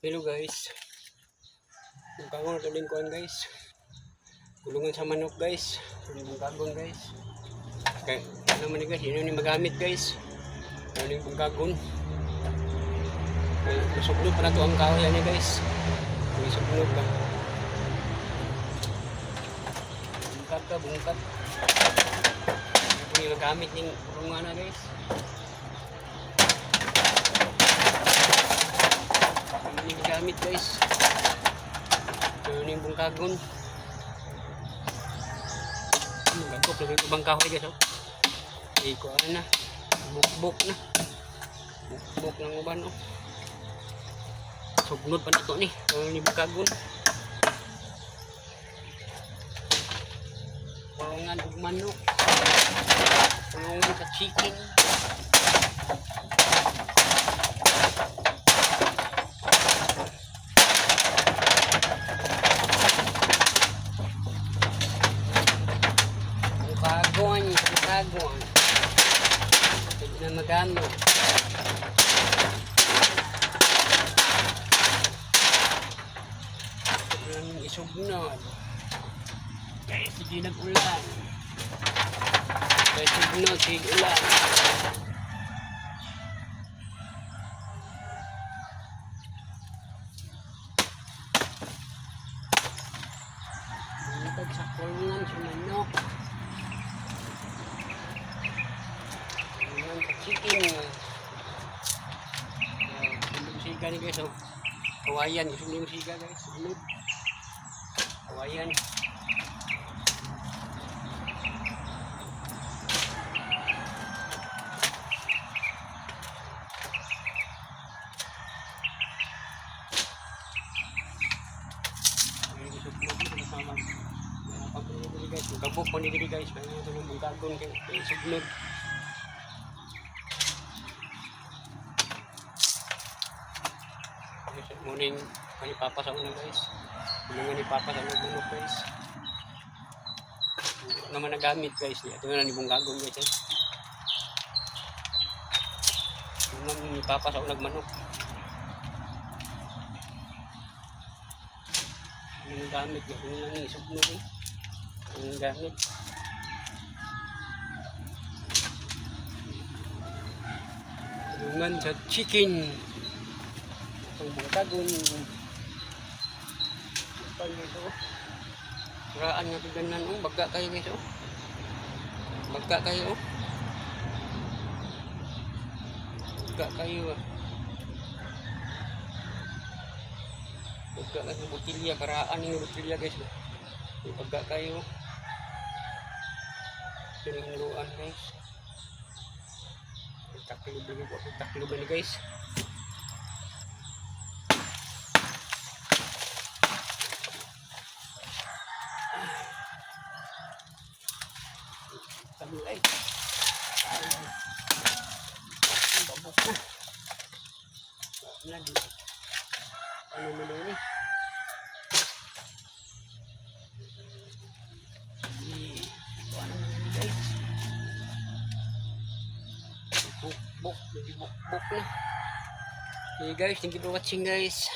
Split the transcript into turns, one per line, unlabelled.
Hello guys. Bungkagon na din kuan, guys. Kulungan sa manok, guys. Bungkagon, guys. Kay ano man ni, guys, yun ni magamit, guys. Ano yung bungkagon. Kay masugno pa na to ang kahoy ani, guys. May sugno ba? Bungkag ka, bungkag. Ano po yung magamit ning kulungan na, guys. Ano yung gamit, guys? Ano yung bungkagon? Ano gagok lagi ubang kahoy, guys, oh. Di ko ano na. Bukbuk na. Bukbuk ng uban, oh. Sugnod pa na to ni. Ano ni bungkagon? Kulungan ug manok. Kulungan sa chicken. Bungkagon, bungkagon. Pwede na magamit. Ito lang isugnod. Kaya sige nag-ulan. Kaya sugnod, sige ulan. Bungkag sa kulungan sa manok. Kulungan sa chicken. Ayan, siga ni, guys. Oh. Kawayan. Gusto mo yung siga, guys. Sugnod. Kawayan. Ayun, sugnod mo kasama. Pag guys, kabuk ko ni diri, guys. Kaya ito ng bungkagon kay sugnod. Guys, morning kani Papa sa una, guys. Tulungan ni Papa sa manok, guys. Wala naman nagamit, guys. Ito na ni bungkagon, guys, eh. Tulungan ni Papa sa unag manok. Ano yung gamit? Ano lang yung sugnod eh. Ano yung gamit? Tulungan sa chicken. Itong bungkagon. Pan, guys, oh. Suraan nga tiganan, oh. Bagga kayo, guys, oh. Bagga kayo, oh. Bagga kayo ah. Bagga kayo botilya. Karaan yung botilya, guys, oh. Bagga kayo. Ito yung hinluan, guys. Taklob lagi po. Taklob ni, guys. Sabi ay. Ay. Babok na. Lagi. Ano mo na yun eh? Ano mo yun, guys? Buk, buk, buk, buk na. Okay guys, thank you for watching, guys.